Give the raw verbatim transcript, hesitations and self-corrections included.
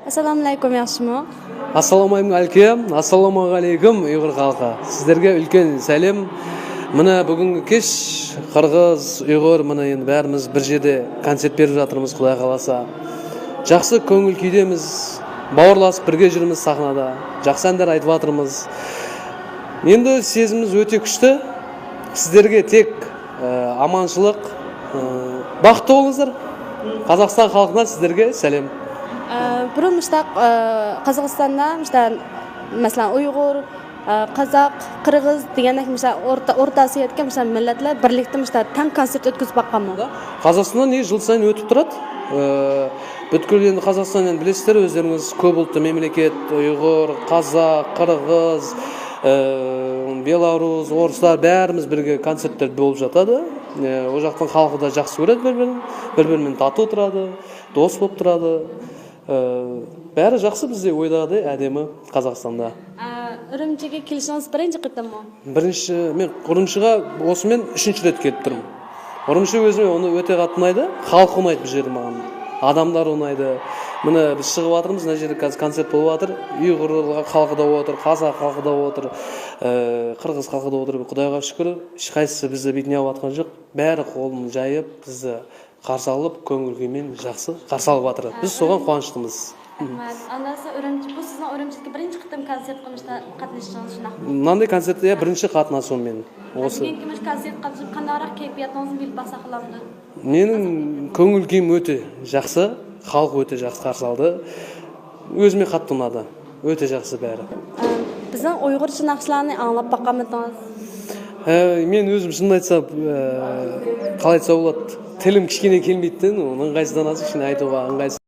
ئەسسالامۇئەلەيكۇم، ياخشىمۇ؟ ئەسسالامۇئەلەيكۇم ئەلكىم، ئەسسالامۇئەلەيكۇم ئۇيغۇر خەلقى. سىزلەرگە ئۈلكەن سەلام. مانا بۈگۈنكى كەچ قىرغىز، ئۇيغۇر، مانا ئەمدى بارىمىز بىر يەردە كونسېرت بېرىپ ياتىمىز، خۇداي خالىسا. جاخشى كۆڭۈل كۈيدىمىز، باۋۇرلاشىپ بىرگە يۈرىمىز سەھنىدە. جاخشى ئەنلەر ئېيتىۋاتىمىز. ئەمدى سېزىمىمىز ئۆتە كۈچلۈك. سىزلەرگە تەك ئە، ئامانچىلىق، ئە، بەختلىك بولۇڭلار. قازاقىستان خەلقىدىن سىزلەرگە سەلام. ئە، بۇرۇن مۇشتاق، ئە، قازاقىستاندا مۇشتاق، مەسىلەن، ئۇيغۇر، ئە، قازاق، قىرغىز دېگەندەك مۇشتاق ئورتا، ئورتا ئاسىيادىكى مۇشتاق مىللەتلەر بىرلىكتە مۇشتاق تەڭ كونسېرت ئۆتكۈزۈپ باققانمۇ؟ قازاقىستاندا نېمە يىل سايىن ئۆتۈپ تۇرىدۇ. ئە، پۈتكۈل ئەمدى قازاقىستان ئەمدى بىلىسىلەر ئۆزلىرىڭىز كۆپ ئۇلتلۇق مەملىكەت، ئۇيغۇر، قازاق، قىرغىز، ئە، بېلاروس، ئورۇسلار بارىمىز بىرگە كونسېرتلار بولۇپ ياتىدۇ. ئە، ئۇ ياقنىڭ خەلقى دە جاخشى كۆرىدۇ بىر-بىرىنى، بىر-بىرى بىلەن تاتلىق تۇرىدۇ، دوست بولۇپ تۇرىدۇ. ئە، بارى جاخشى بىزدە ئۇيغۇردا ئادەمى قازاقىستاندا. ئە، ئۈرۈمچىگە كېلىشىڭىز بىرىنچى قېتىممۇ؟ بىرىنچى، مەن ئۈرۈمچىگە بولسا مەن ئۈچىنچى رەت كېلىپ تۇرمەن. ئۈرۈمچى ئۆزۈم ئۇنى ئۆتە قاتنايدۇ، خەلق ئۇنايدۇ بۇ يەردە ماڭا. ئادەملەر ئۇنايدۇ. مانا بىز چىقىۋاتىمىز، مانا يەردە ھازىر كونسېرت بولۇۋاتىدۇ. ئۇيغۇر خەلقى دەۋاتىدۇ، قازاق خەلقى دەۋاتىدۇ، ئە، قىرغىز خەلقى دەۋاتىدۇ. خۇدايغا شۈكۈر، ھېچقايسىسى بىزنى بىتنەۋاتقان يوق. بارى قولىنى جايىپ بىزنى قارشى ئالىپ، كۆڭۈل كۈيى بىلەن ياخشى قارشى ئالىۋاتىدۇ. بىز شۇنىڭغا قۇۋانچلىقمىز. رەھمەت. ئاندىن سىز ئۈرۈمچى، بۇ سىزنىڭ ئۈرۈمچىدىكى بىرىنچى قېتىم كونسېرتقا مۇشۇنداق قاتنىشىشىڭىز شۇنداقمۇ؟ مۇنداق كونسېرتقا بىرىنچى قاتناشىمەن. بۈگۈنكى مۇشۇ كونسېرتقا قاتنىشىپ قانداقراق كەيپىياتىڭىزنى بىلىپ باقساق بولامدۇ؟ مېنىڭ كۆڭۈل كۈيۈم ئۆتە ياخشى، خەلق ئۆتە ياخشى قارشى ئالدى. ئۆزۈمگە قاتتىق ئۇنىدى. ئۆتە ياخشى بارى. ئە، بىزنىڭ ئۇيغۇرچە ناخشىلارنى ئاڭلاپ باققانمىدىڭىز؟ ھە، مەن ئۆزۈم شۇنداق ئېيتسام، ئە، قالاي ئېيتسا بولاتتى. تىلىم كىچىكىدىن كەلمەيتتى، ئۇنىڭ قايسىدىن ئاز كىشىنى ئېيتىۋالغان قايسى.